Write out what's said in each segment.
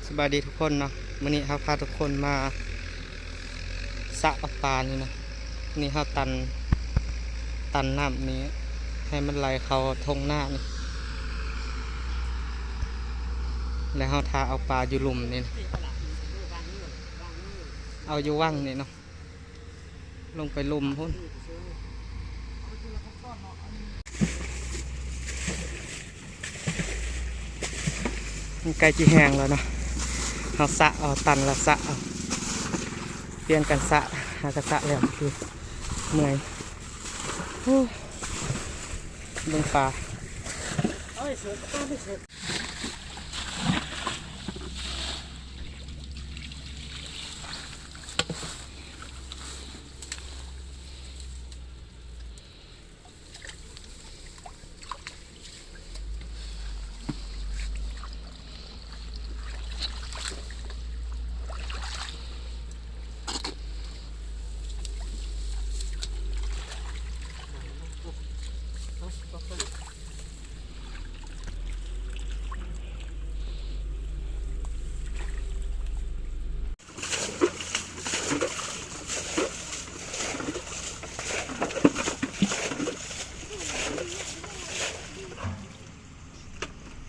ສະບາຍດີທຸກຄົນເນາະ, ມື້ນີ້ເຮົາພາທຸກຄົນມາສະເອົາປານີ້ນະ. ນີ້ເຮົາຕັນ ຕັນນ້ຳນີ້ໃຫ້ມັນໄຫຼເຂົ້າທົ່ງນານີ້ ແລ້ວເຮົາຖ້າເອົາປາຢູ່ລຸ່ມນີ້ນະ, ເອົາຢູ່ວັງນີ້ເນາະ. ລົງໄປລຸ່ມພຸ້ນ. ມັນໃກ້ຊິແຫ້ງແລ້ວເນາະ, ເຮົາສະເອົາ, ຕັນແລ້ວສະເອົາ, ປ່ຽນກັນສະ, ຫາກະສະແລ້ວຄືເມື່ອຍ. ໂອ້ ເບິ່ງປາ.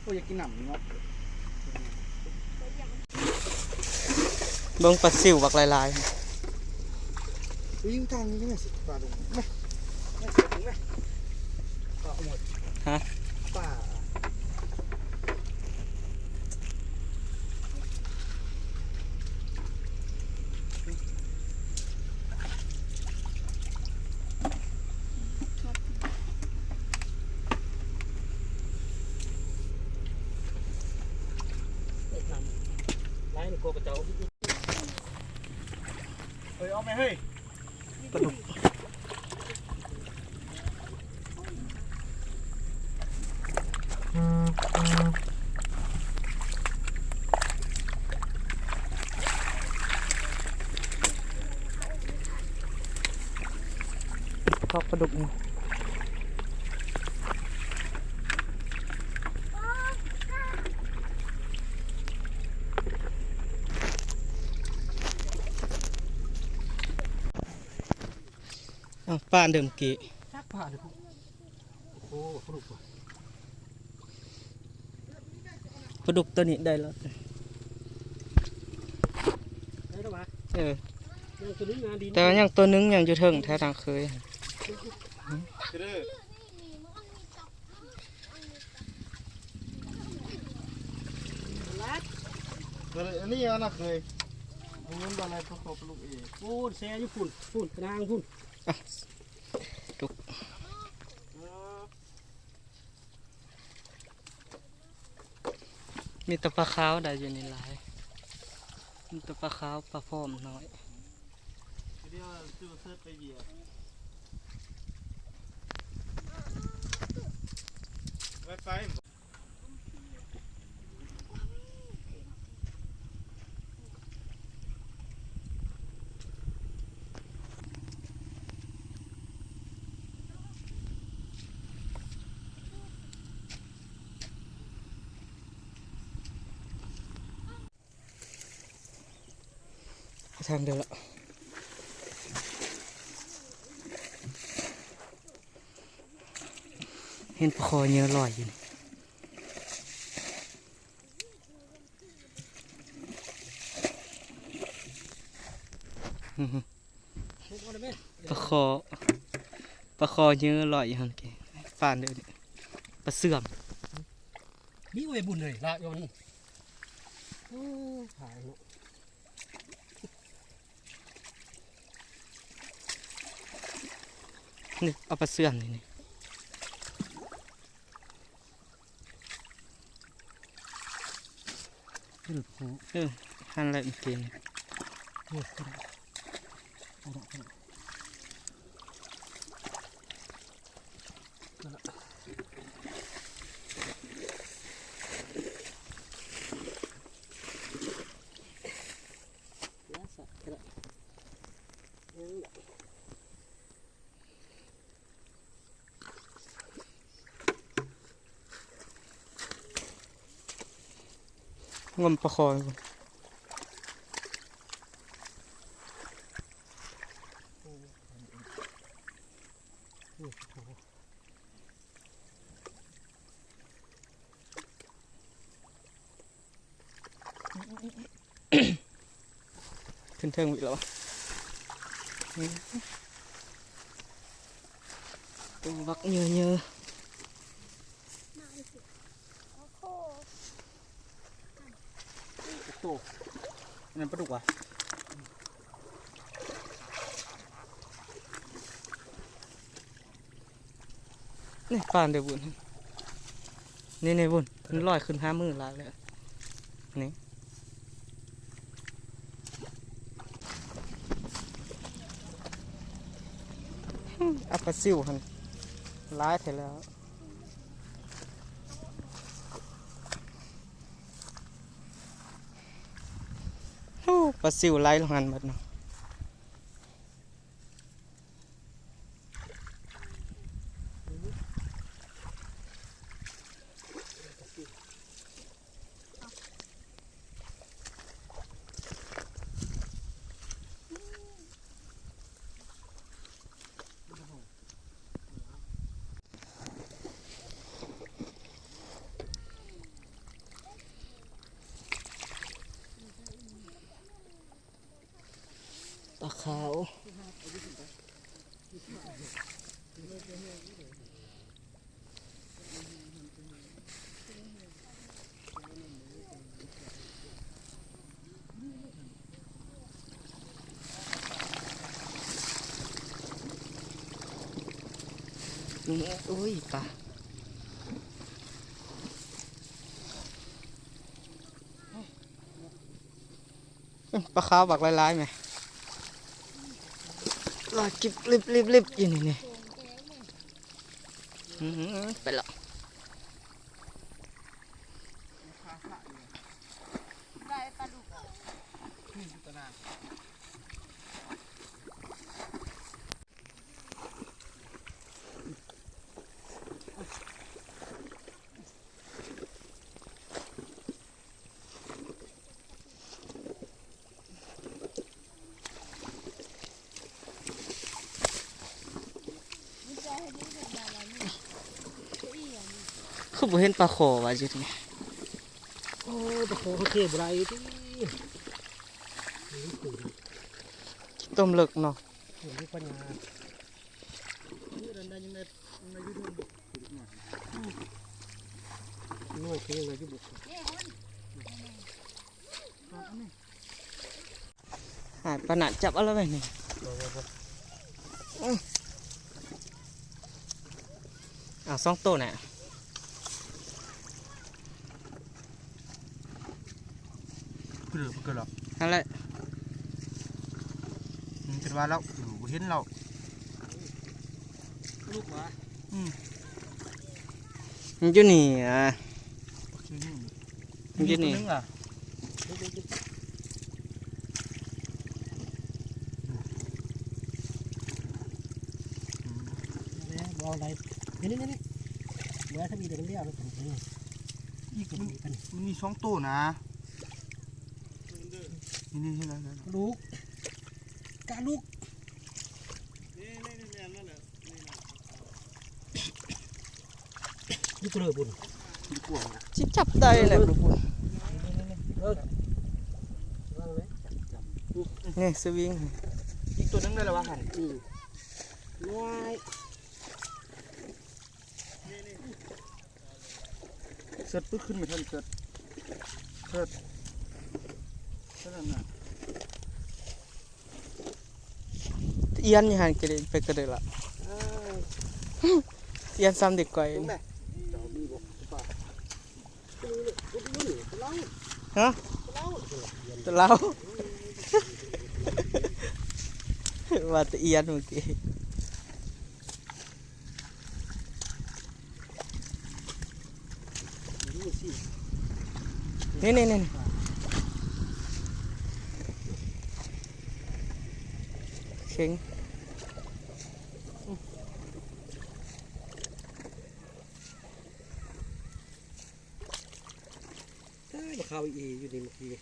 ໂອ້ ຢາກກິນນ້ຳເນາະ. ເບິ່ງປາຊິວບັກຫຼາຍໆ. ອີ ຢູ່ທາງນີ້ແມ່ນຊິປາລົງ. ແມ່ ແມ່ ເສືອ ເບິ່ງແມ່ ປາອອກມາ. ຮະ? ປາ. ເຮີຍ ອອກໄປເຮີຍ. ປາດຸກ. ຄອກປາດຸກນີ້. ອ້າວ ປາເດີມກີ້. ຈັກປາເດີ. ໂອ້ ປາດຸກ ປາດຸກໂຕນີ້ໄດ້ແລ້ວ. ໄດ້ແລ້ວຫວາ? ເອີ ຍັງໂຕໜຶ່ງນະ ດິນ. ແຕ່ວ່າຍັງໂຕໜຶ່ງຍັງຢູ່ເທິງແຖວນາເຄີຍ. ອັນນີ້ນາເຄີຍ ເງິນບໍ່ໄດ້ ຂໍປາດຸກເອງ. ໂອ້ ແຊ່ຢູ່ພຸ້ນ ພຸ້ນ ກະນາງພຸ້ນ. ອ່ະ ດຸກ. ມີແຕ່ປາຂາວໄດ້ຢູ່ນີ້ຫຼາຍ, ມີແຕ່ປາຂາວ ປາຟອມນ້ອຍ. ທາງເດີລະ ເຫັນປາຄໍເຫຍື່ອລອຍຢູ່ນີ້. ປາຄໍ ປາຄໍເຫຍື່ອລອຍຢູ່ຫັ້ນກີ້ ປານເດີ ປາເຊື່ອມ. ມີໄວ້ບຸນເລີຍລະ ໂຍນ. ໂອ້ ຕາຍເນາະ. ນີ້ ເອົາປາເຊື່ອມນີ້ ນີ້. ເອີ ຫັ້ນແຫຼະ ເມື່ອກີ້ນີ້. ງົມປາຄໍຢູ່ພຸ້ນ. ຂຶ້ນເທິງອີກແລ້ວວະ. ໂຕບັກເຍີໆ. ໂຕ ອັນນັ້ນປາດຸກຫວາ? ນີ້ປານເດບຸນ ນີ້ໆ ບຸນ ມັນລອຍຂຶ້ນຫາມືຫຼາຍແລ້ວ ນີ້. ອາ ປາຊິວຫັ້ນຫຼາຍແທ້ແລ້ວ. ໂອ້ ປາຊິວໄຫຼລົງຫັ້ນໝົດເນາະ. ປາຂາວ. ນີ້ ໂອ້ຍ ປາ ປາຂາວບັກຫຼາຍໆ ແມະ ລອຍກິບລິບໆໆ ຢູ່ນີ້ ນີ້ ອື ໄປລະ. ຄືບໍ່ເຫັນປາຄໍວ່າຢູ່ນີ້? ໂອ້ ປາຄໍເຂົາເທບໍ່ໄດ້ຕິ ຕົ້ມເລິກເນາະ. ໂອ້ ລູກພະຍາ ນີ້ໄດ້ ຍັງໄດ້ ຍັງໄດ້ຢູ່ເທິງ ນ້ອຍຄືຍັງໄດ້ຢູ່ບຸກ ຫາຍປານນັ້ນ ຈັບເອົາແລ້ວແມ່ນນີ້. ບໍ່ ບໍ່ ບໍ່ ອື ເອົາສອງໂຕນະ. ຄືເດີ ຄືເດີ ຫັ້ນແຫຼະ ອືມ ຄິດວ່າລາວ ເອີ ບໍ່ເຫັນລາວ ລູກຫວາ? ອືມ ມັນຢູ່ນີ້ ອ່າ ໂອເຄ ນີ້ ມັນຢູ່ນີ້ ມີຕົວໜຶ່ງລະ ອືມ ບໍ່ເອົາໄດ້ ນີ້ ນີ້ ນີ້ ບໍ່ໃຫ້ທຳອີກ ດຽວມັນລ້ຽວ ອີກ ມັນ ມັນມີສອງໂຕນະ. ນີ້ໆ ເຫັນແລ້ວ ເຫັນແລ້ວ ລູກ ກະລູກ ນີ້ ນີ້ ນີ້ ແມ່ນແລ້ວແຫຼະ ນີ້ນະ ຢູ່ເລີພຸ້ນ ຢູ່ກວາງນະ ຊິຈັບໄດ້ແຫຼະ ເອີ ວາງເລີຍ ນີ້ສະວິງ ອີກຕົວໜຶ່ງໄດ້ແລ້ວວະຫັ້ນ ອື ວ້າຍ. ເສີດປຶດຂຶ້ນໄປທັນ ເສີດ ເສີດ ເສີດນັ້ນນະ ອຽນຢູ່ຫັ້ນກະໄດ້ ໄປກະໄດ້ລະ ເອີ ອຽນຊ້ຳເດັກກ່ອຍ ຮະ ຕະເລົາ ວ່າແຕ່ອຽນມື້ກີ້. ນີ້ ນີ້ ນີ້ ນີ້ ເຄັ່ງ ເອີ ບັກຂ ເຂົ້າອີ່ຢູ່ນີ້ເມື່ອກີ້.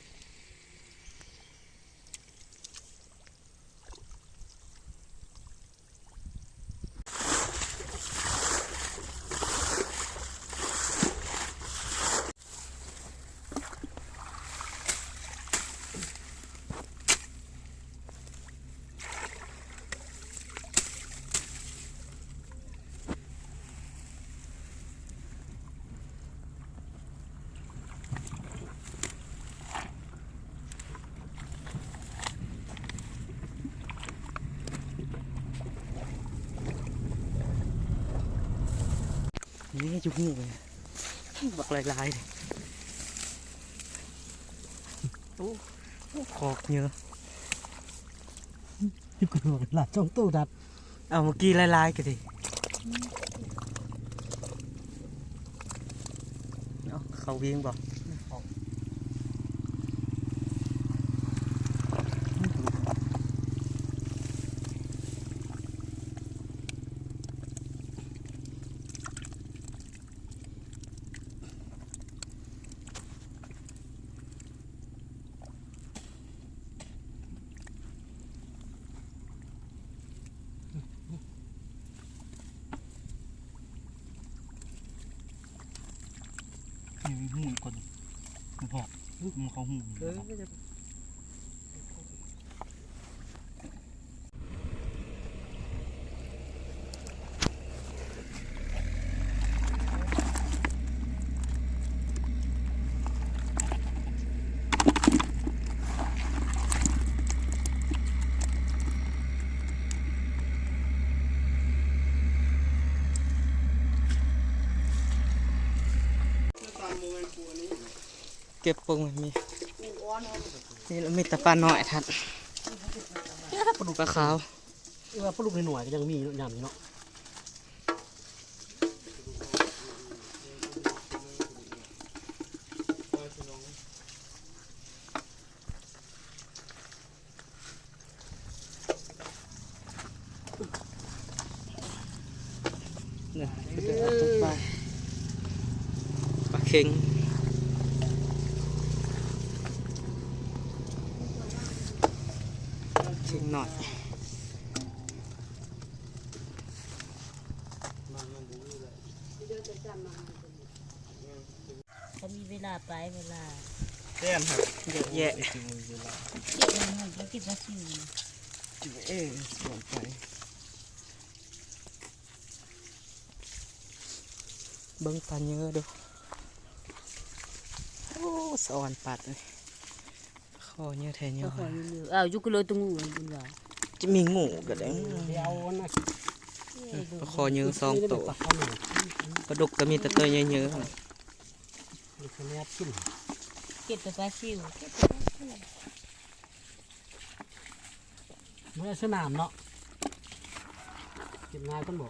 ນີ້ຢູ່ຫູ ບັກຫຼາຍໆ ໂອ້ ໂອ້ ຄອກເຫຍື່ອ ຢູ່ກັບຫຼານສອງໂຕດັດ. ເອົາ ເມື່ອກີ້ຫຼາຍໆ ກະດີ ເອົາ ເຂົາວິ່ງບໍ່? ນີ້ມີຫູກ່ອນ ມັນພໍ ມັນເຂົ້າຫູ ເອີ. ເກັບປົງມັນມີ ນີ້ລະມີແຕ່ປານ້ອຍທັດ ປາຂາວ. ເອີ ປາດຸກນ້ອຍໆ ກະຍັງມີເນາະ ຍາມນີ້ເນາະ. ນີ້ ປາເຄັງ ເຄັງນ້ອຍ. ກະມີເວລາໄປ ເວລາ ແມ່ນ ເຍາະແຍະ ເກັບມາ ເກັບມາຊິວ ເອີ ສວນໄປ. ເບິ່ງປາເຫຍື່ອດູ ໂອ້ ສະອອນປັດເລີຍ. ຂໍເຫຍື່ອແທ້ເຫຍື່ອ ເອົາ ຢູ່ກະເລີຍໂຕງູ ເພິ່ນວ່າ ຈະມີງູກະໄດ້ ເອົາອັນນັ້ນ ເອີ ປາຄໍເຫຍື່ອສອງໂຕ ປາດຸກກະມີແຕ່ໂຕໃຫຍ່ເຫຍື່ອ. ເກັບແຕ່ປາຊິວ ເກັບແຕ່ປາຊິວ. ເມື່ອສະໜາມເນາະ ເກັບງ່າຍກ່ອນບໍ?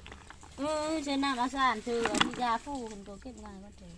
ເອີ ສະໜາມອາສານ ເທີ ອັນນີ້ຢາຟູ ເພິ່ນກະເກັບງ່າຍໝົດເທີ.